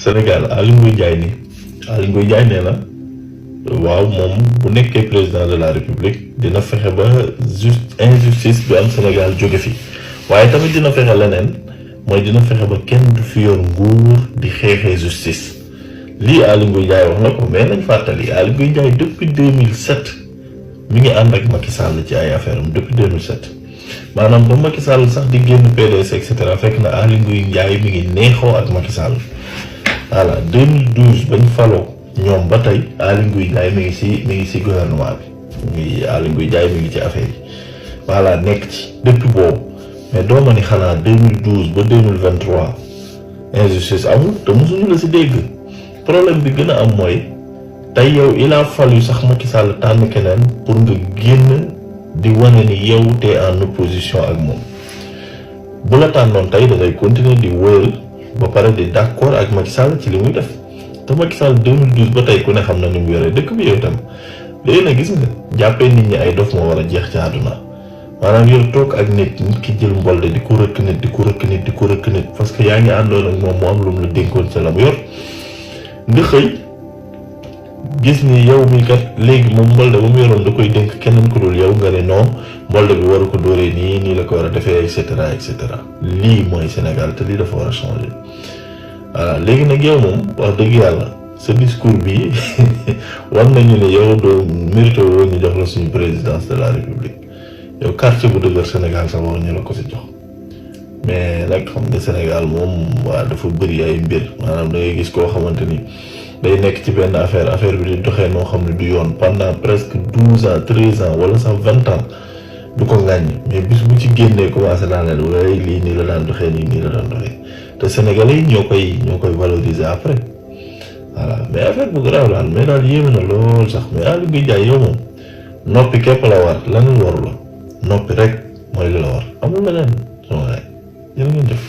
Sénégal Aly Ngouille Ndiaye nii Aly Ngouille Ndiaye nee na waaw moom bu nekkee président de la république dina fexe ba injustice bi am Sénégal jóge fi waaye tamit dina fexe leneen mooy dina fexe ba kenn du fi yor nguur di xeexee justice lii Aly Ngouille Ndiaye wax na ko mais nañ fàttali Aly Ngouille Ndiaye depuis 2007 mi ngi ànd ak Macky Sall ci ay affaire am depuis 2007 maanaam ba Macky Sall sax di génn PDS et cetera fekk na Aly Ngouille Ndiaye mi ngi neexoo ak Macky Sall voilà 2012 bañ faloo ñoom ba tey Aly Ngouille Ndiaye mi ngi si gouvernement bi Aly Ngouille Ndiaye mi ngi ci affaire yi voilà nekk ci depuis boobu mais doo ma ni xanaa 2012 ba 2023 injustice amul te mosuñu la si dégg problème bi gën a am mooy tey yow il a fallu sax Macky Sall tànn keneen pour nga génn di wane ni yow te en opposition ak moom bu la tànnoon tey da ngay continuer di wëyal ba pare di d'accord ak Macky Sall ci li muy def te Macky Sall 2012 ba tey ku ne xam na ni mu yoree dëkk bi yow tam léegi nag gis nga jàppee nit ñi ay dof moo war a jeex ci àdduna maanaam yow toog ak nit ki jël mbolde di ko rëkk nit parce que yaa ngi àndoon ak moom mu am lu mu la dénkoon ca la mu yor nga xëy gis ni yow mi kat léegi moom mbolde ba mu yoroon da koy dénk keneen ku dul yow nga ne non mbolde bi waru ko dóoree nii la ko war a defee et cetera lii mooy Sénégal te lii dafa war a changer voilà léegi nag yow moom wax dëgg yàlla sa discours bi war nañu ne yow doo mérité woo ñu jox la suñu présidence de la république yow quartier bu dëgër Sénégal sax war ñu la ko si jox mais nag xam nga Sénégal moom waa dafa bëri ay mbir maanaam da ngay gis koo xamante ni day nekk ci benn affaire bi di doxee noo xam ne du yoon pendant presque 12 ans 13 ans wala sax 20 ans du ko ŋàññi mais bis bu ci génnee commencé naa leen waaye lii nii la daan doxee nii la daan doxee te Sénégalais yi ñoo koy valoriser après voilà mais affaire bu grave daal mais daal yéeme na lool sax mais Aly Ngouille Ndiaye yow moom noppi képp la war leneen waru la noppi rek mooy li la war amul leneen sama waay jërë ngeen jëf